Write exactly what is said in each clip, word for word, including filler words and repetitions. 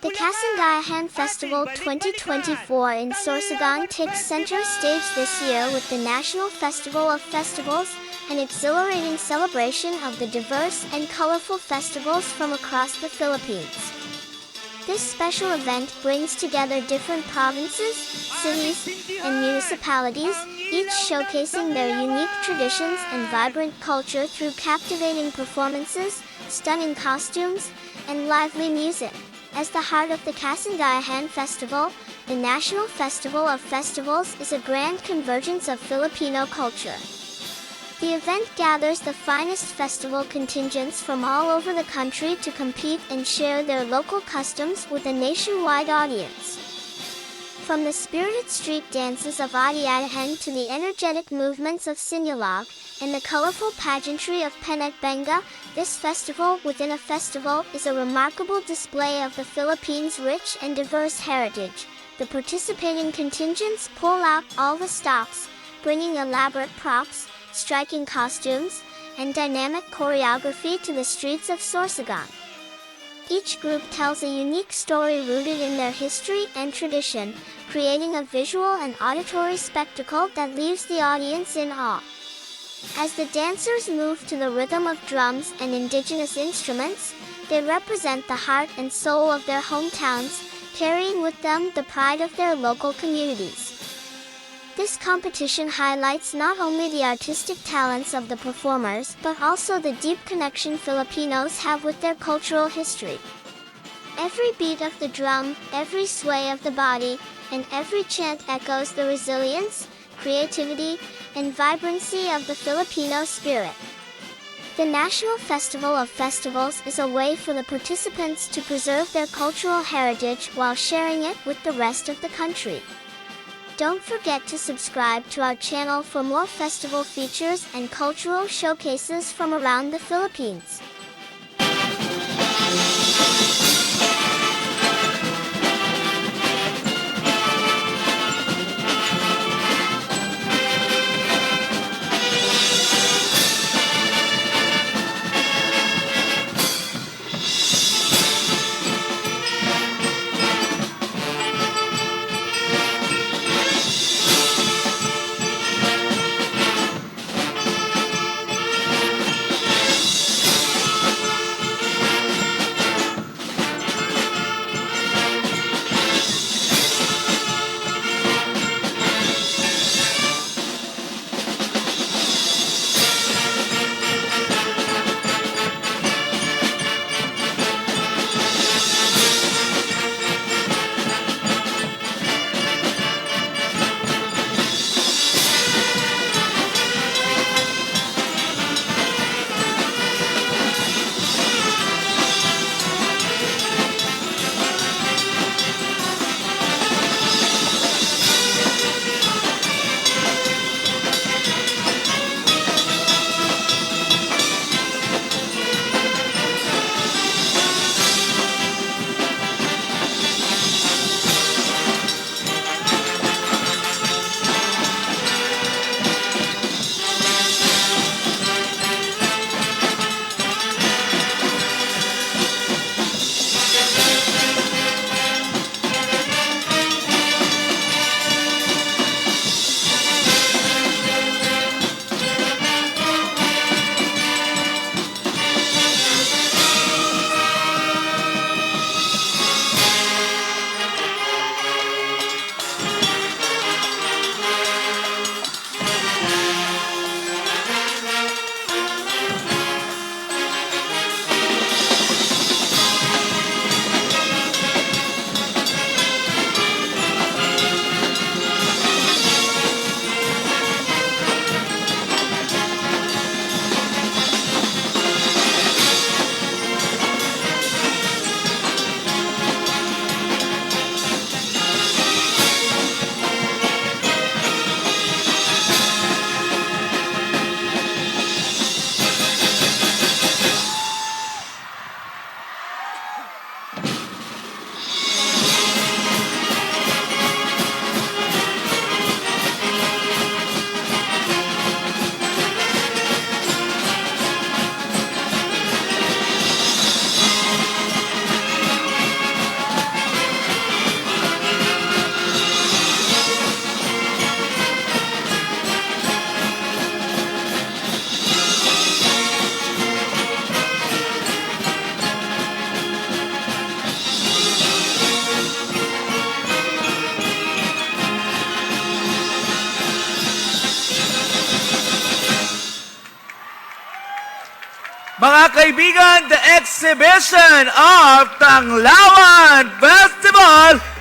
The Kasangayahan Festival twenty twenty-four in Sorsogon takes center stage this year with the National Festival of Festivals, an exhilarating celebration of the diverse and colorful festivals from across the Philippines. This special event brings together different provinces, cities, and municipalities, each showcasing their unique traditions and vibrant culture through captivating performances, stunning costumes, and lively music. As the heart of the Kasangayahan Festival, the National Festival of Festivals is a grand convergence of Filipino culture. The event gathers the finest festival contingents from all over the country to compete and share their local customs with a nationwide audience. From the spirited street dances of Adi-Adahan to the energetic movements of Sinilaw and the colorful pageantry of Panagbenga, this festival within a festival is a remarkable display of the Philippines' rich and diverse heritage. The participating contingents pull out all the stops, bringing elaborate props, striking costumes, and dynamic choreography to the streets of Sorsogon. Each group tells a unique story rooted in their history and tradition, creating a visual and auditory spectacle that leaves the audience in awe. As the dancers move to the rhythm of drums and indigenous instruments, they represent the heart and soul of their hometowns, carrying with them the pride of their local communities. This competition highlights not only the artistic talents of the performers, but also the deep connection Filipinos have with their cultural history. Every beat of the drum, every sway of the body, and every chant echoes the resilience, creativity, and vibrancy of the Filipino spirit. The National Festival of Festivals is a way for the participants to preserve their cultural heritage while sharing it with the rest of the country. Don't forget to subscribe to our channel for more festival features and cultural showcases from around the Philippines. Kaibigan, the exhibition of Tanglawan Festival.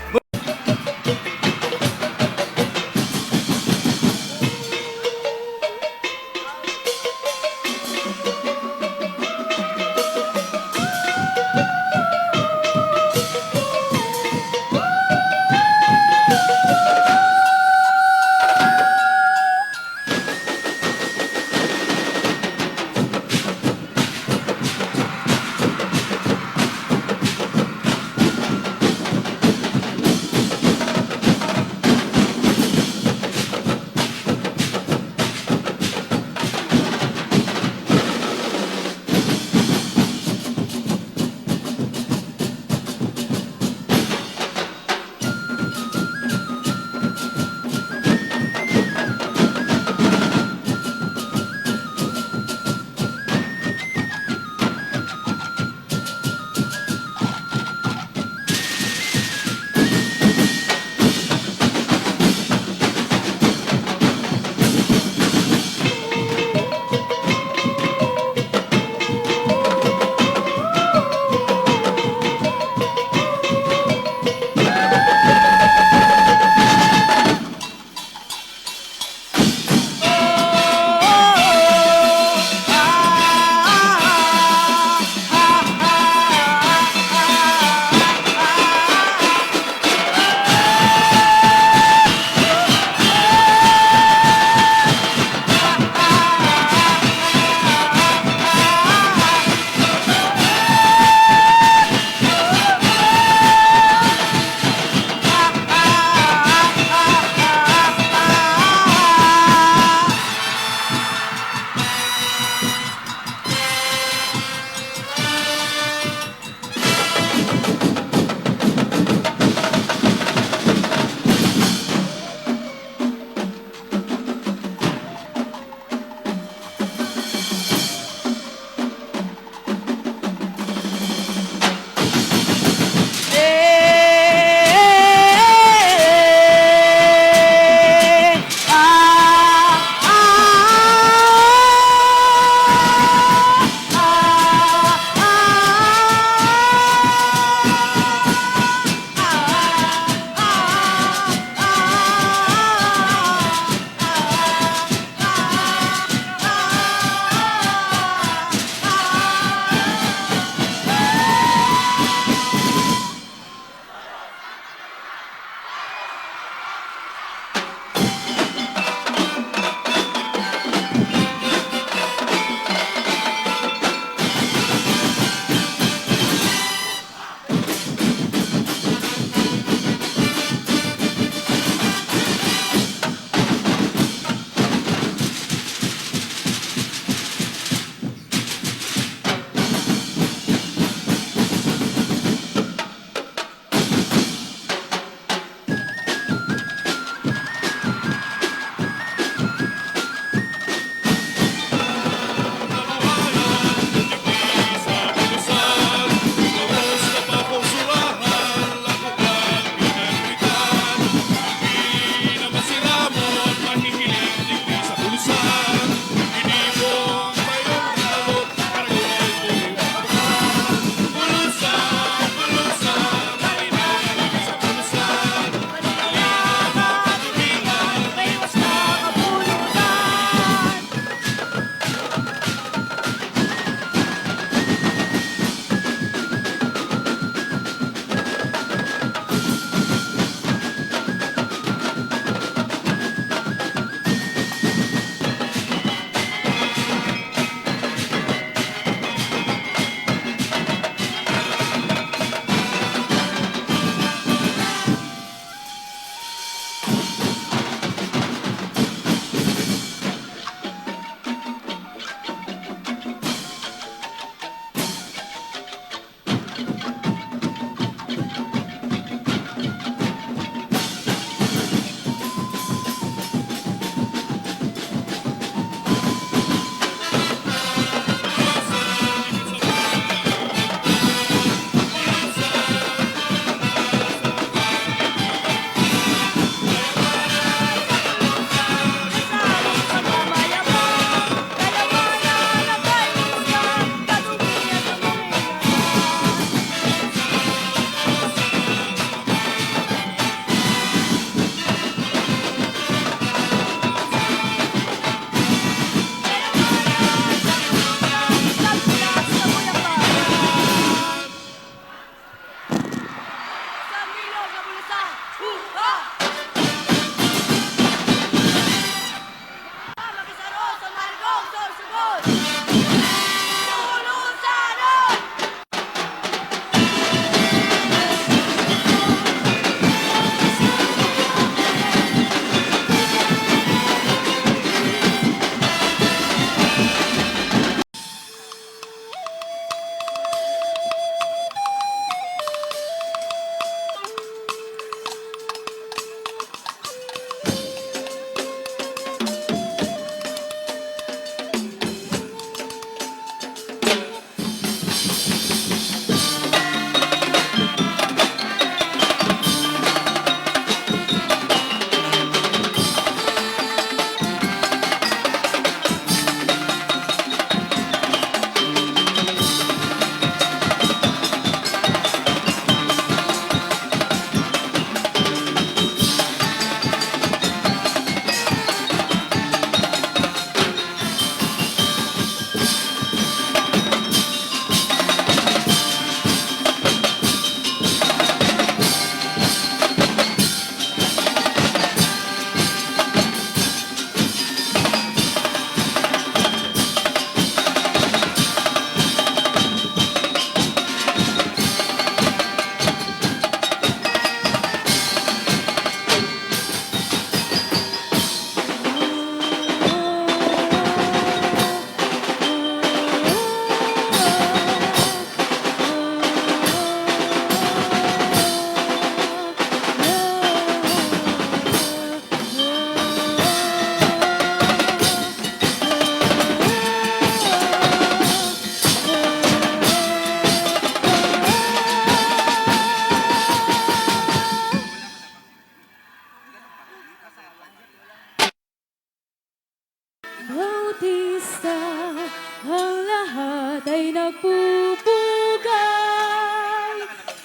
Nagpupugay,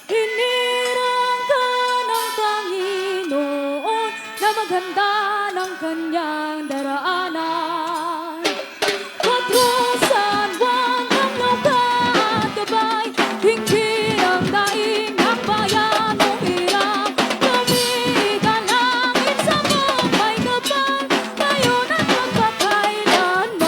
hinirang ka ng Panginoon na maghanda ng kanyang daraanan. Cuatro San Juan, Camp Nou at Gabay, hinggil ang daing ng bayan mong ilang. Kami ipanalangin sa mong may kapal, ngayon at magpakailanman.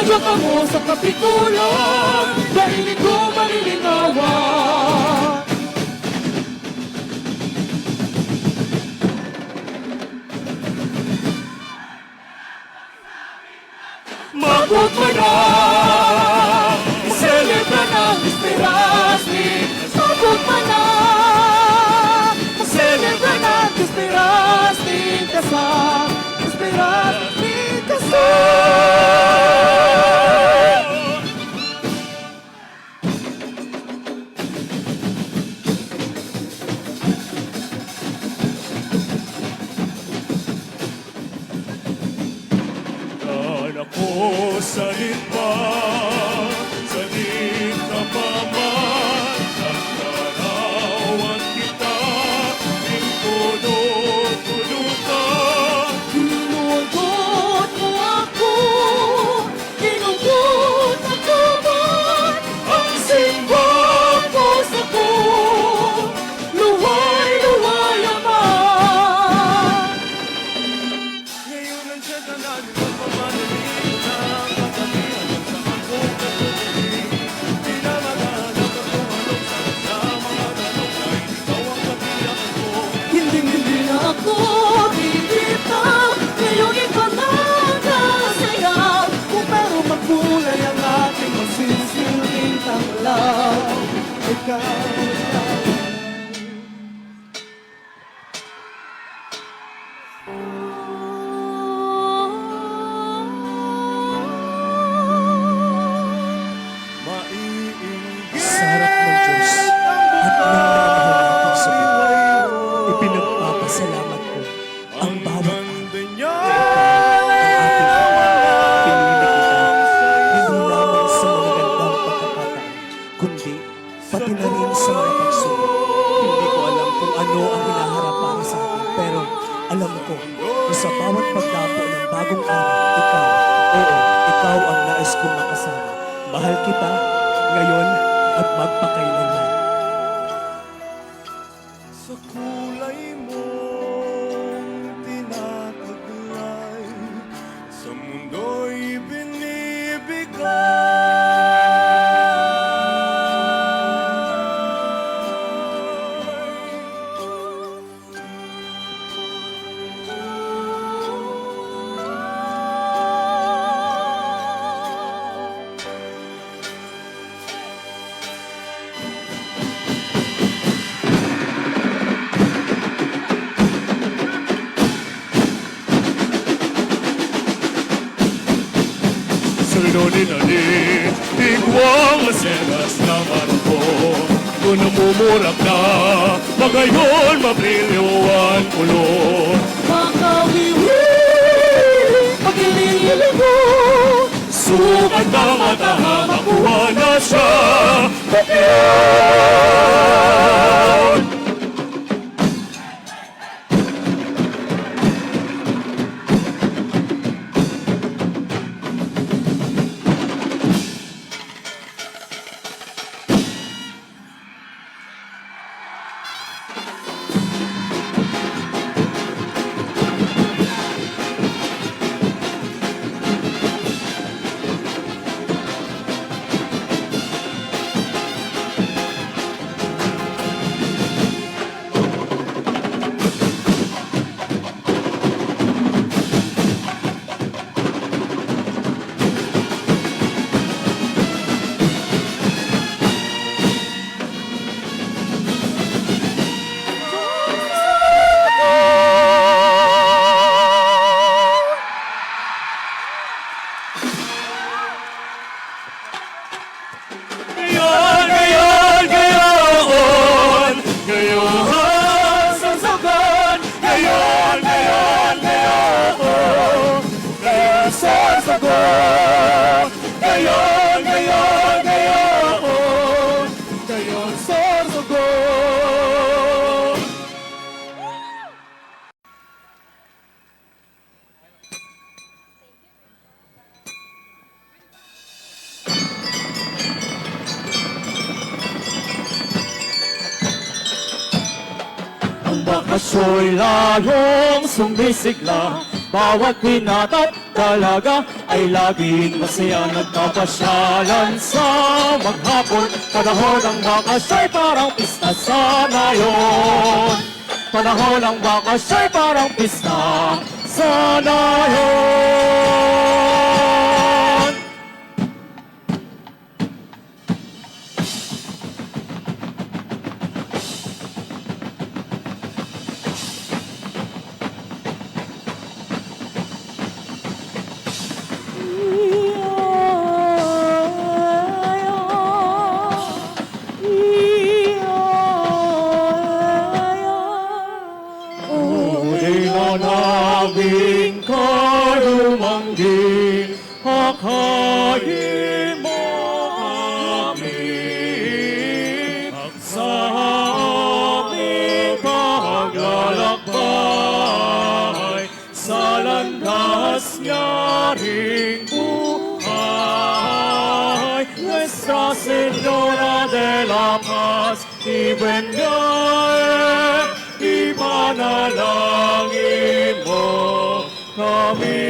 Sa kamo sa Kapitulan, dahil ikaw malilinawan. Maabot man na, maselebra na ang bisperas ni, maabot man na, maselebra na ang bisperas ni Kasal, bisperas ni Kasal. Kan ako sa lipa, sa lipa pa man, nagtanawan kita, ning puno-puno ka. Ginugot mo ako, ginugot ako man, ang simba ko sa ko, luway-luway, Ama. Ngayon ang tiyaga namin magpapanalangin na ang kasabihan sa akong katutunin. Di na maghahanap ang kung anong sakit sa mga tanong na ikaw ang kabiyakan ko. Hinding-hindi na ako titita, ngayong iba na ang kasayaw ko, pero magkulay ang ating magsisilbing tanglaw. Ikaw, ikaw. Sa harap ng Diyos at ng mga mahal nating sugo, ipinagpapasalamat ko ang bawat araw na ikaw ang aking Ama. Pinili kita hindi lamang sa magagandang pagkakataon, kundi pati na rin sa mga pagsulong. Hindi ko alam kung ano ang hinaharap para sa atin, pero alam ko na sa bawat pagdapo ng bagong araw, ikaw, oo, ikaw ang nais kong makasama. Mahal kita, ngayon at magpakailanman. Sa kulay mong tinataglay, sa mundo'y binibigay. Sulunin ani, tigwang masenas na marpo. Kung namumurak na, magayon mabrilyuan ulo. Makawiwi, pagililigo. Sukat na mata, makuha na siya. Bukyan! Gayon, gayon, gayon, gayon, sorsogon. Gayon, gayon, gayon, gayon, sorsogon. Gayon, gayon, gayon, gayon, sorsogon. Ang bakasyo'y lalong sumisigla, bawat pinatap Talaga ay laging masaya nagpapasyalan sa maghapon. Panahon ng bakasyon'y parang pista sa nayon. Panahon ng bakasyon'y parang pista sa nayon. Uli na naming karumanggi, hakayi mo kami sa aming paglalakbay sa landas niya ring buhay. Nuestra Señora de la Paz, ipanalangin mo kami.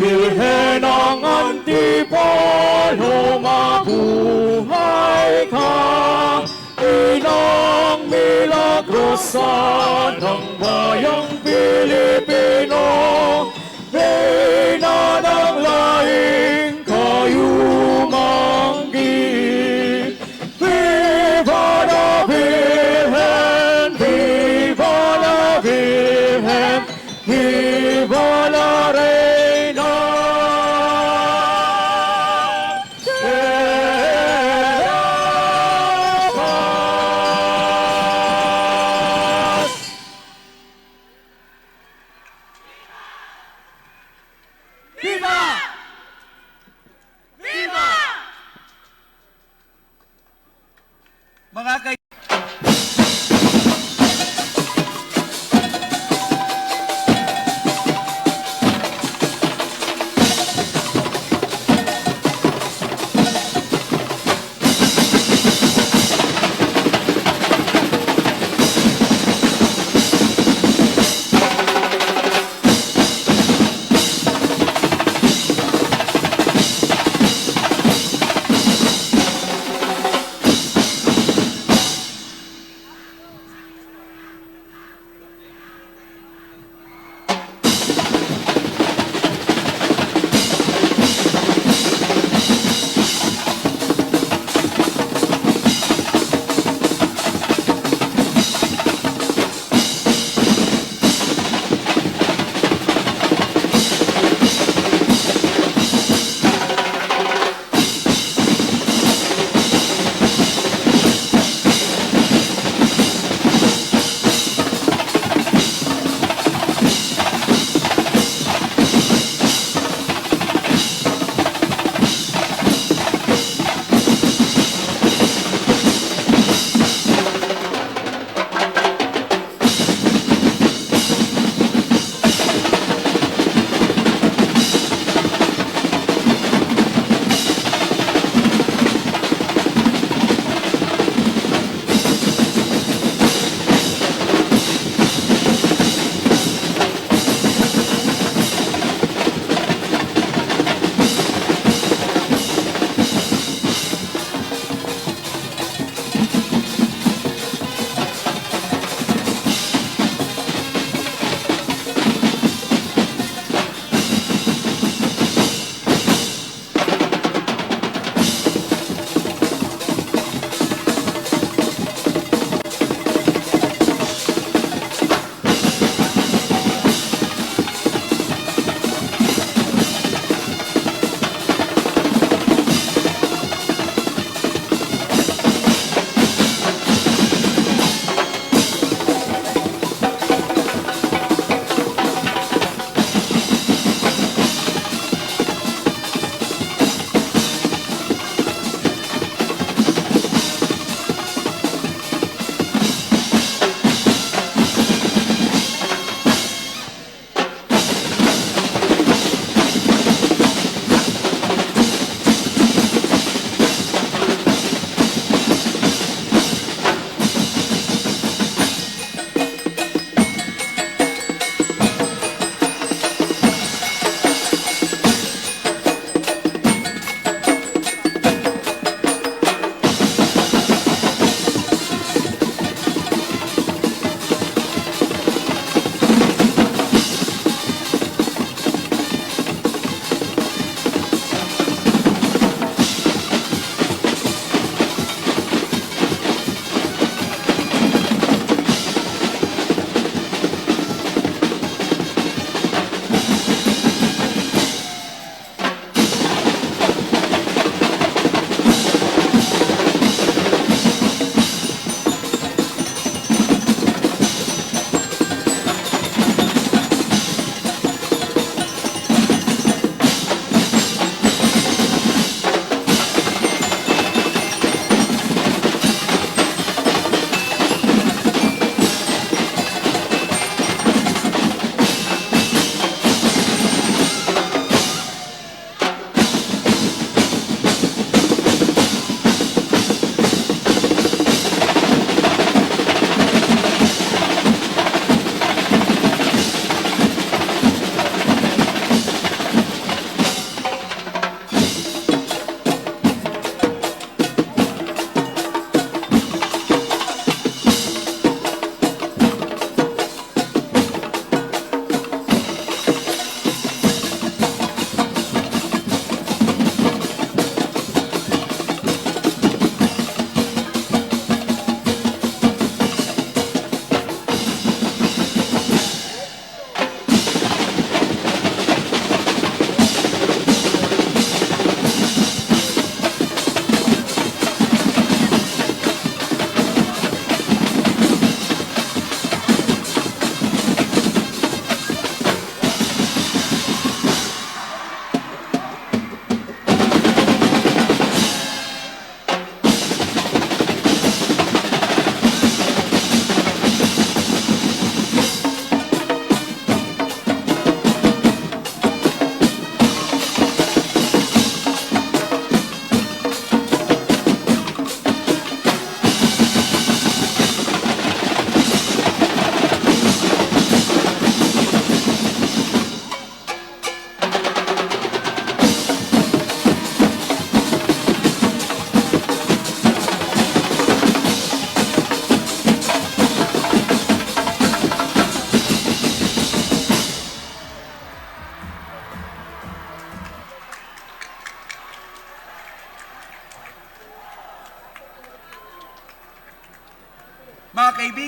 Birhen ng Antipolo, mabuhay ka. Inang milagrosa ng bayang Pilipino, Reyna ng laing kayumanggi. Viva la Virgen! Viva la Virgen! Viva la Reina de la Paz!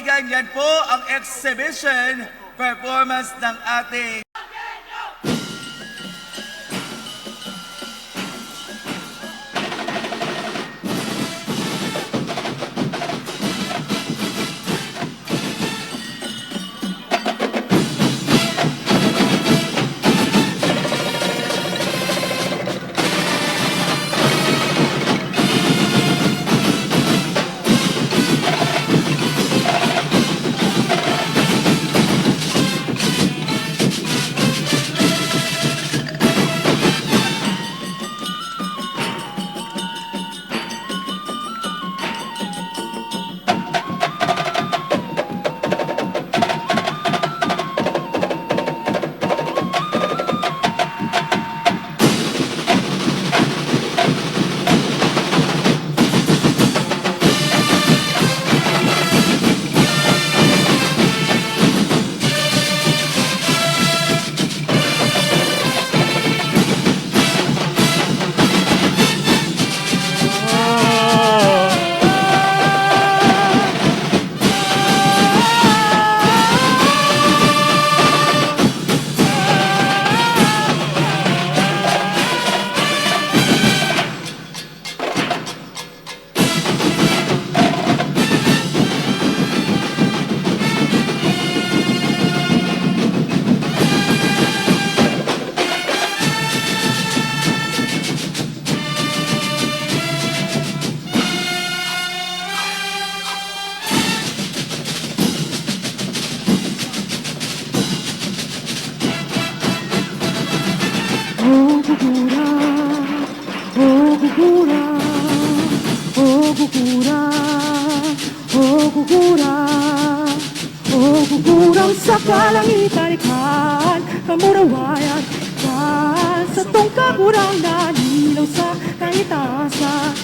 Ganyan po ang exhibition performance ng ating Oh, gugura, oh, gugura, oh, gugura, oh, gugura, oh, gugurang sa kalangitan, ikal, kamurawayan, ikal, sa tungkag urang nanilaw sa kahitaasan.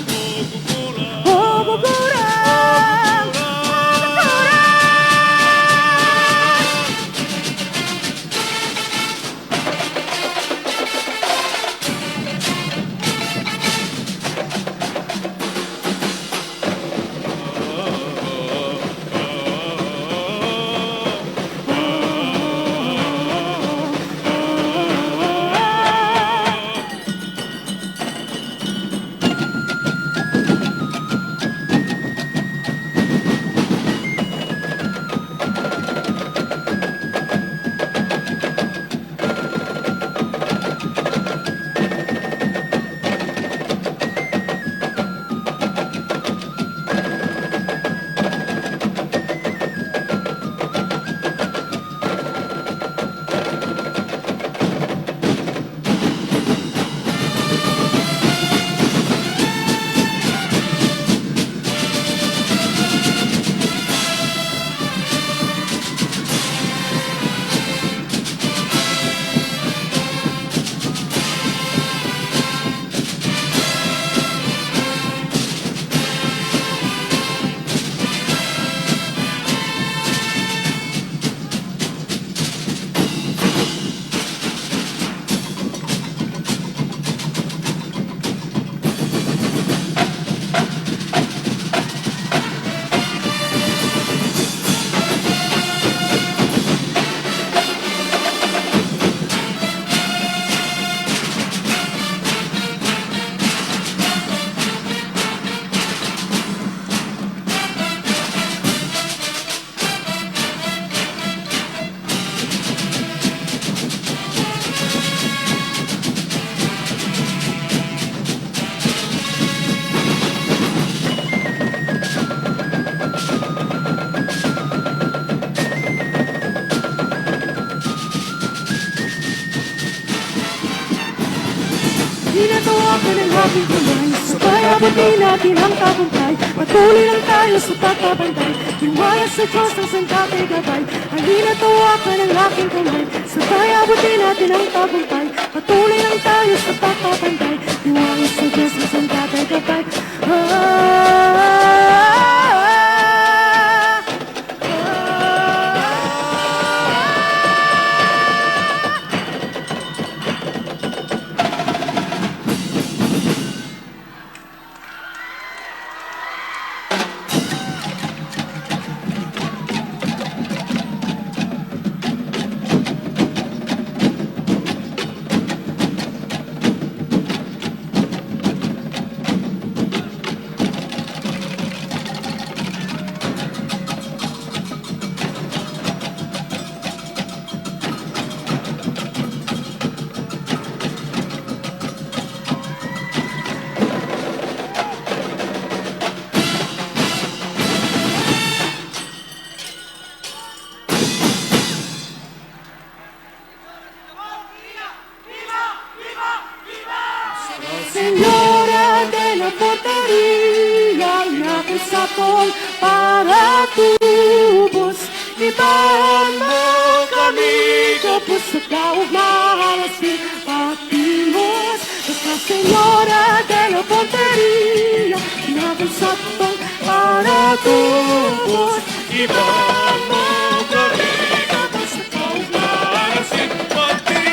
Oh, gugurang, oh, gugurang. Ginatawagan ang aking kamay, sabay abutin natin ang tagumpay. Patuloy lang tayo sa pagkabantay. Tiwala sa Diyos ang sandatay gabay. Ang ginatawagan ang aking kamay, sabay abutin natin ang tagumpay. Patuloy lang tayo sa pagkabantay. Tiwala sa Diyos ang sandatay gabay. Ah, ah, ah, ah. para tubos. Iban mo kami, kapos sa kaugmahan, si Patimos. Nuestra Señora de la Portería, nagusapang para tubos. Iban mo kami, kapos sa kaugmahan, si Patimos.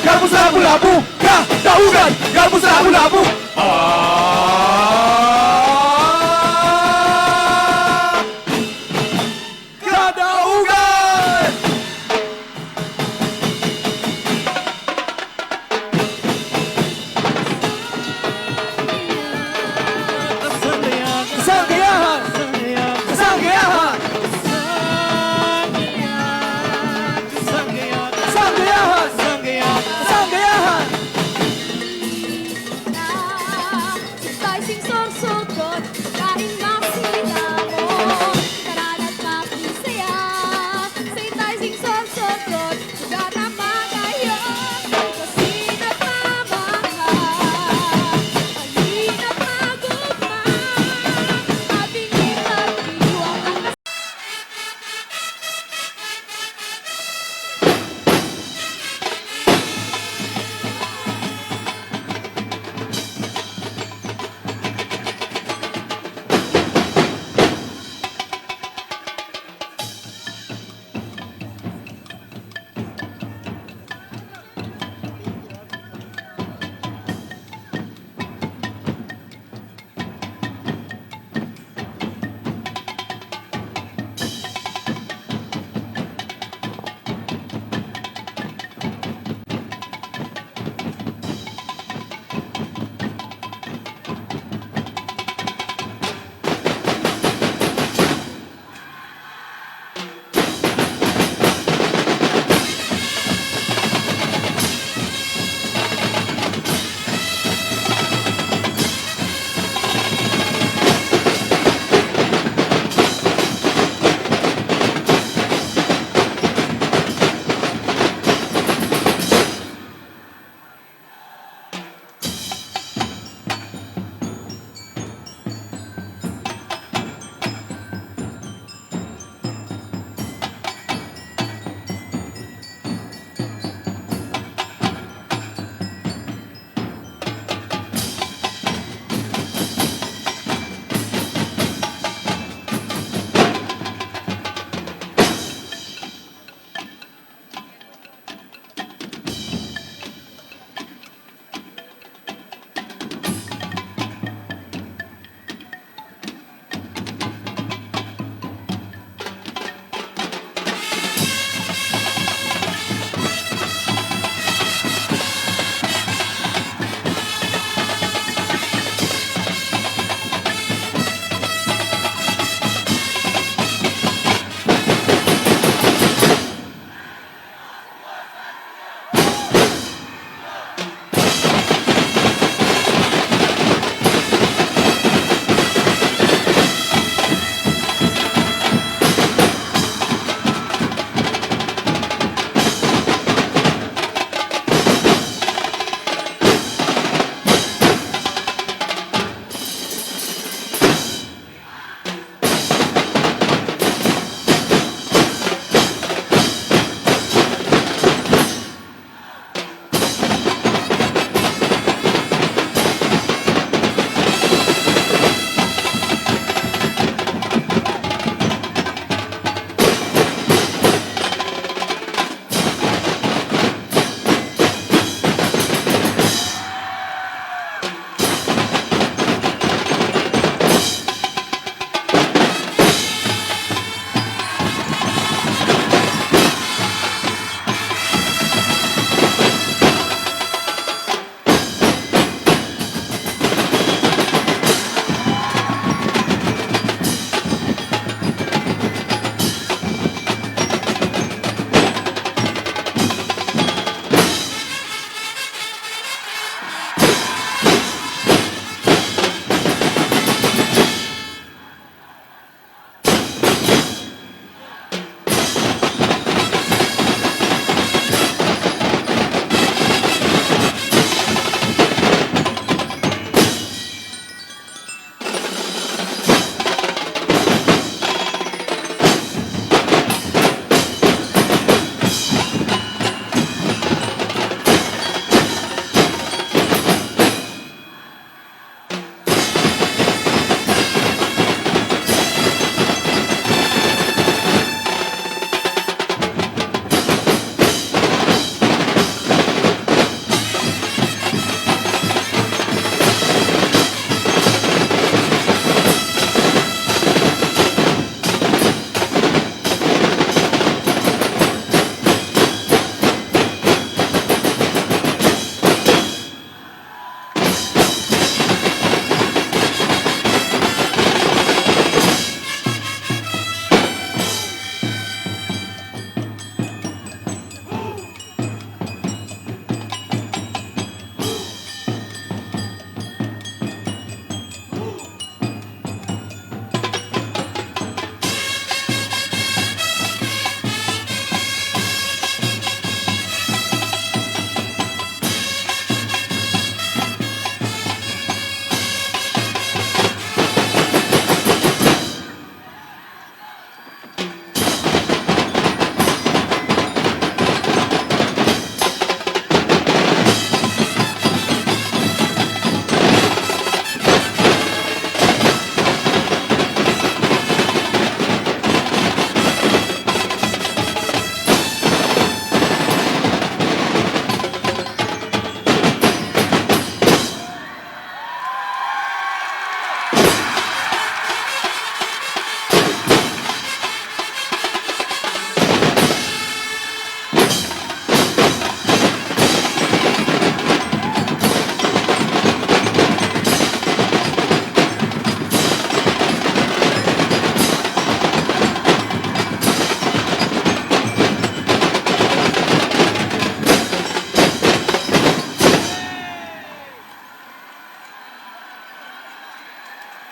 Garbos sa lapu-lapu, kadaugan! Garbos sa lapu-lapu! Ah! Kadaugan! Kasanggayahan! Kasanggayahan! Kasanggayahan! Kasanggayahan!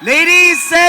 Ladies and